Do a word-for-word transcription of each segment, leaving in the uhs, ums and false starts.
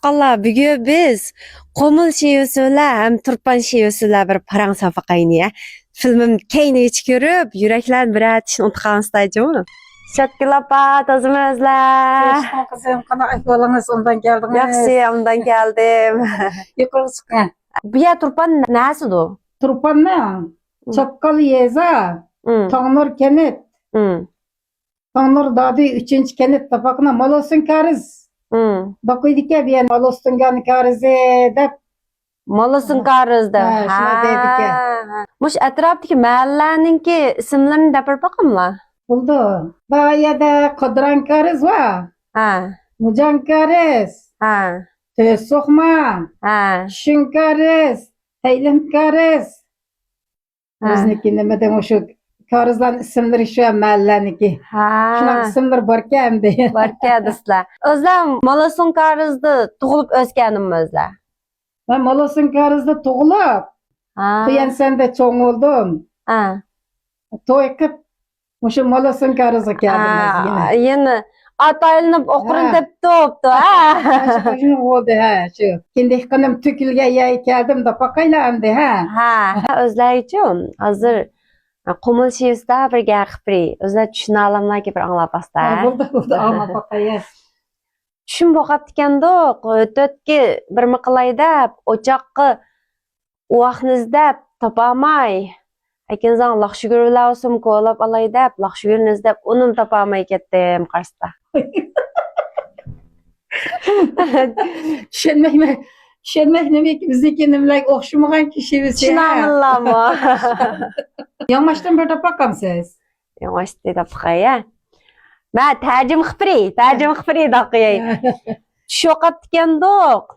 تۇغقانلار، بۈگۈن بىز قومۇل شېۋىسى بىلەن ھەم تۇرپان شېۋىسى بىلەن بىر پاراڭ ساپىقاينى، ھە؟ فىلمىم كەينىگىچە كۆرۈپ، يۈرەكلەرنى بىرەر تىشنى ئۇنتۇپ قالمىسىڭلار جۇمۇ. شاتكىل ئاپا، تازىمۇ ئۆزلەر؟ ياخشىمۇ قىزىم، قانداق ئەھۋالىڭىز؟ ئوبدان كەلدىڭىز؟ ياخشى، ئوبدان كەلدىم. يۇقىرىغا چىقىڭ. بۇ يەر تۇرپان نەسىدۇ؟ تۇرپاننىڭ چاپقال يېزا، تاڭنۇر كەنت. تاڭنۇر دادى ئۈچىنچى كەنت تاپاقنا مالوسۇن كارىز. باقىدىكەن بۇ يەر مالوسۇن كارىزى دەپ. مالوسۇن كارىز دەپ. ھە، شۇنداق دەيدىكەن. ھە. مۇشۇ ئەتراپتىكى مەھەللىلەرنىڭكى ئىسىملىرىنى دەپ بېرىپ باقاملا؟ بولىدۇ. بايەدە قۇدران كارىز ۋا. ھە. مۇجان كارىز. ھە. تۆسۇخما. ھە. شۇڭ كارىز. تەيلىم كارىز. ھە. بىزنىڭكى نېمىدە مۇشۇ كارىزلارنىڭ ئىسىملىرى شۇ مەھەللىنىڭكى. ھە. شۇنداق ئىسىملىرى باركەن ئەمدى. باركەن دوستلار. ئۆزلەر مالوسۇن كارىزدا تۇغۇلۇپ ئۆسكەنمۇ ئۆزلەر؟ مەن مالوسۇن كارىزدا تۇغۇلۇپ، ھە. قۇيەنسەندە چوڭ بولدۇم. ھە. توي قىپ، مۇشۇ مالوسۇن كارىزغا كەلدىم ھە، يەنە. يەنە ئات ئايلىنىپ، ئوقۇرۇن ھە. تېپىپ تۇرۇپتۇ، ھە. شۇ، شۇ بولدى، ھە، شۇ. كىندىك قېنىم تۆكۈلگەن يەرگە كەلدىم دەپ باقايلا ئەمدى، ھە. ھە، ھە، ئۆزلەرگىچۇ، ھازىر قومۇل شېۋىسىدا بىر گەپ قىلىپ بېرەي. ئۆزلەر چۈشىنەلەملەركى بىر ئاڭلاپ باقسا. ھە، بولدى، بولدى، ئاڭلاپ باقاي. چۈشۈم بوغاپتىكەندۇق، ئۆتەتكى بىرمۇ قىلاي دەپ، ئوچاققا ئۇۋاقنى ئىزدەپ تاپالماي، ئەكىنزاڭ لاخشىگۈر بىلەن سوم كولاپ ئالاي دەپ، لاخشىگۈرنى ئىزدەپ، ئۇنىمۇ تاپالماي كەتتىم قارىسا. چۈشەنمەيمەن. چۈشەنمەي نېمىكى بىزنىڭكى نېمىلەرگە ئوخشىمىغان كىشى بىز. چىنامىللامۇ. ياڭاشتىن بىر تاپاقامسىز؟ ياڭاشتى دەپ قوياي. مە تەرجىمە قىپرى، تەرجىمە قىپرى دەپ قوياي. چۈش يوقاپتىكەندۇق.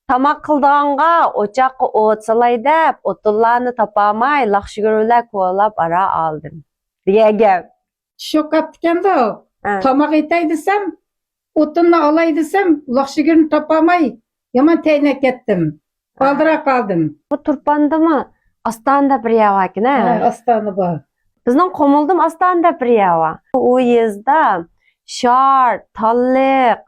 تاماق قىلىدىغانغا ئوچاققا ئوت سالاي دەپ، ئوتۇنلارنى تاپالماي، لاخشىگۈر بىلەن كولاپ ئارا ئالدىم. دېگەن گەپ. چۈش يوقاپتىكەندۇ. ھە. تاماق ئېتەي دېسەم، ئوتۇننى ئالاي دېسەم، لاخشىگۈرنى تاپالماي، يامان تەينەپ كەتتىم. ھە. ئالدىراپ قالدىم. بۇ تۇرپاندىمۇ ئاستانە دەپ بىر يەر باركەن، ھە؟ ھە، ئاستانە بار. بىزنىڭ قۇمۇلدىمۇ ئاستانە دەپ بىر يەر بار. ئۇ يېزىدا شار، تاللىق،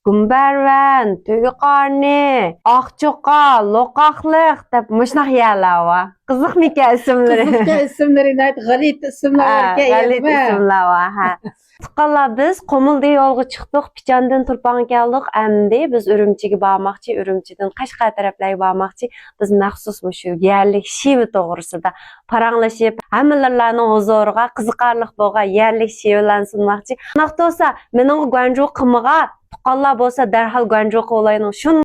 گۈمبەرۋەن، تۆگە قارنى، ئاق چوقا، لوقاقلىق دەپ مۇشۇنداق يەرلەر بار. قىزىقمىكەن ئىسىملىرى؟ قىزىقكەن ئىسىملىرى، ناھايىتى غەلىتە ئىسىملەر ھە، باركەن غەلىتە يەنىمۇ. ئىسىملار بار، ھە. تۇغقانلار، بىز قۇمۇلدىن يولغا چىقتۇق، پىچاندىن تۇرپانغا كەلدۇق. ئەمدى بىز ئۈرۈمچىگە بارماقچى، ئۈرۈمچىدىن قەشقەر تەرەپلەرگە بارماقچى. بىز مەخسۇس مۇشۇ يەرلىك شېۋە توغرىسىدا پاراڭلىشىپ، ھەممىلەرنىڭ ھۇزۇرىغا قىزىقارلىق بولغان يەرلىك شېۋىلەرنى سۇنماقچى. ئۇنداق بولسا، مېنىڭغا گۇەنجۇ قىلمىغا، تۇغقانلار بولسا دەرھال گۇەنجۇ قىلىۋالاينىڭ. شۇن